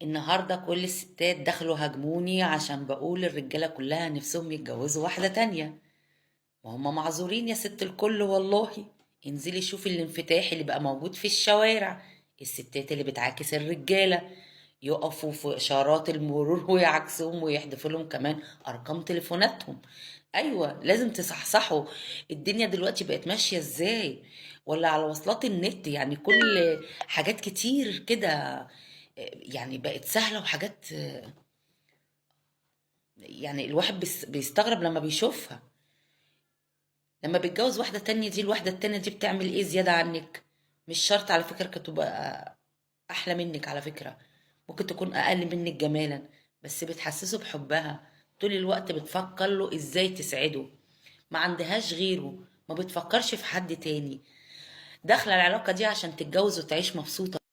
النهارده كل الستات دخلوا هاجموني عشان بقول الرجالة كلها نفسهم يتجوزوا واحدة تانية. وهم معذورين يا ست الكل والله. انزلي شوفي الانفتاح اللي بقى موجود في الشوارع، الستات اللي بتعاكس الرجالة، يقفوا في اشارات المرور ويعاكسوهم ويحدفوا لهم كمان ارقام تليفوناتهم. ايوه لازم تصحصحوا، الدنيا دلوقتي بقت ماشية ازاي، ولا على وصلات النت، يعني كل حاجات كتير كده يعني بقت سهلة، وحاجات يعني الواحد بيستغرب لما بيشوفها. لما بيتجوز واحدة تانية، دي الواحدة التانية دي بتعمل ايه زيادة عنك؟ مش شرط على فكرة كانت تبقى احلى منك، على فكرة ممكن تكون اقل منك جمالا، بس بتحسسه بحبها طول الوقت، بتفكر له ازاي تسعده، ما عندهاش غيره، ما بتفكرش في حد تاني، داخله العلاقة دي عشان تتجوز وتعيش مبسوطة.